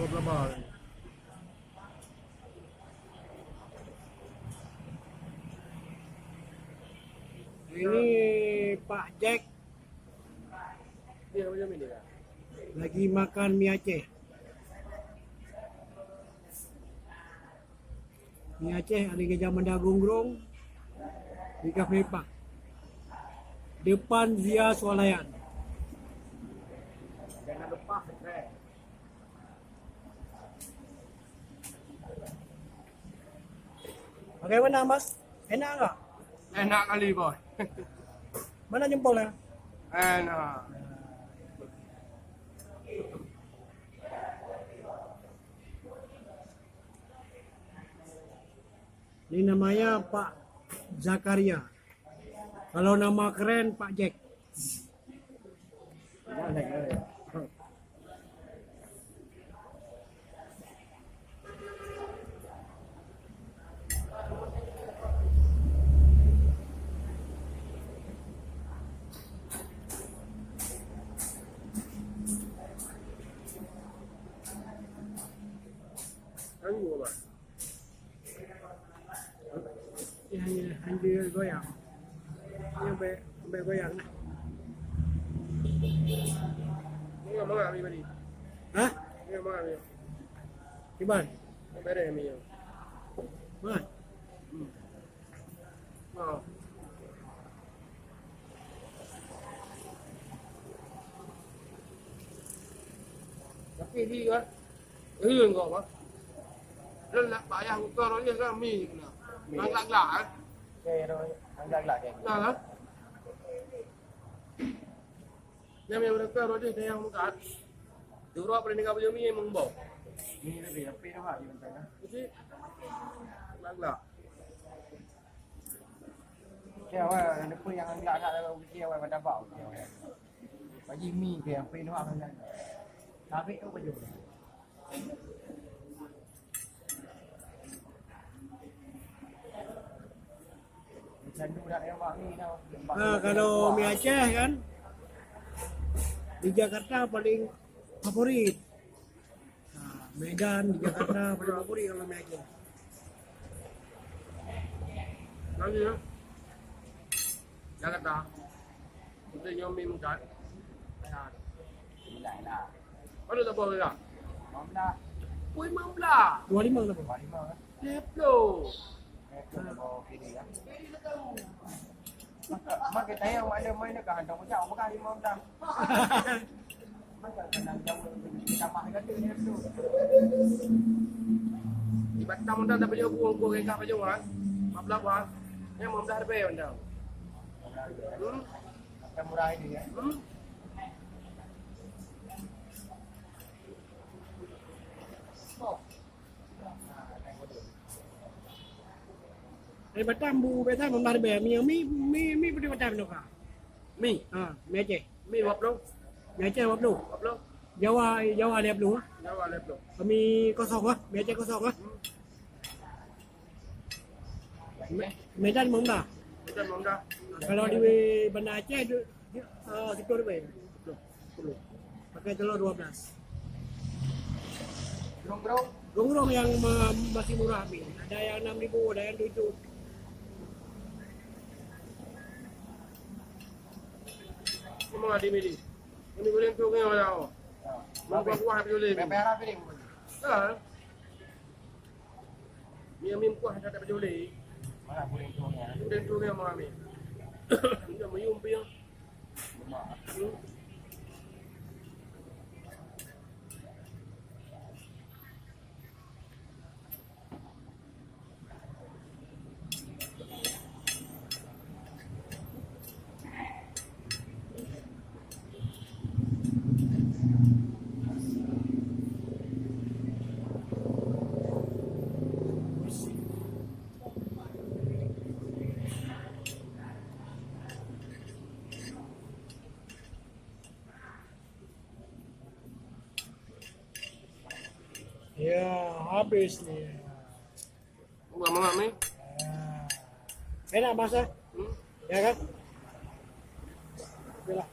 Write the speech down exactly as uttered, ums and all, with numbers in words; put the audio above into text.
Ini Pak Jack lagi makan mi Aceh. Mi Aceh ada Gajah Mada Gongrong di Cafe Park. Depan Zia Swalayan. Jangan lupa subscribe. Bagaimana, Mas? Enak enggak? Enak kali, Bos. Mana jempolnya? Enak. Ini namanya Pak Zakaria. Kalau nama keren, Pak Jack. Hanya, hanya goyang. Ini sampai, sampai goyang. Ini yang mana, Abi, tadi? Hah? Ini yang mana, Abi? Kiban? Yang beres, Abi, ya. Mana? Hmm. Oh. Tapi hi kan? Hi enggak, Bang. Dan nak payah ukur dia kan mi kena. Mi. Gelak-gelak, kan? Okey, dah gelak-gelak, okey. Nah, kan? Dia memang ukur dia yang muka. Dulu apa ni kau punya mi memang bau. Mi lebih, tapi dah habis mentang, kan? Jadi, gelak-gelak. Okey, awak, ada pun yang gelak-gelak dalam okey, awak, pada bau. Bagi mi ke, apa yang nak, kan? Tapi tu baju. Ha, kalau mi Aceh kan, di Jakarta paling favorit. Ha, Medan, di Jakarta paling favorit kalau mi Aceh. Lagi ya? Jakarta. Kita nyomi mukat. Nah. Bila lah. Mana tak boleh lah? Mana? Kui mana? Dua lima lah. Dua lima lah. Leplo. Leplo bawa kiri ya. Maka, maka tayang mana main dekat hantar macam apa kali mau dah. Maka kena jauh tambah kata ni tu. Di Batam dah dapat jauh gua gua kena apa jauh kan? Maaf lah bang. Yang mau dah lebih dah. Hmm? Yang murah ini ya. Hmm? Oh. Dari Batam bu biasa membar be mi mi mi mi putih Batam tu ka. Mi. Ha, mi Aceh. Mi dua puluh. Mi Aceh dua puluh. Dua puluh. Jawa Jawa lima puluh. Jawa lima puluh. Kami kosong lah, mi Aceh kosong lah. Hmm. Me-, Medan lima belas. Medan lima belas. Kalau di Banda Aceh, du-, du-, eh, sepuluh ribu. Sepuluh. Sepuluh. Pakai telur dua belas. Gerong-gerong? Gerong-gerong yang ma-, masih murah, Mi. Ada yang enam ribu, ada yang tujuh. Semua dimilih. Ini boleh tu, ni orang. Ya. Mau buat kuah, boleh. Berapa harap ini? Ya. Mi, mi kuah dah tak boleh. Mana boleh tu ni? Boleh tu ni, mana mi? Ini mayum pia. Hmm. Ya, habis ni. Bukan mamak ni. Ah. Enak, Mas, eh? Hmm? Ya kan? Okey lah.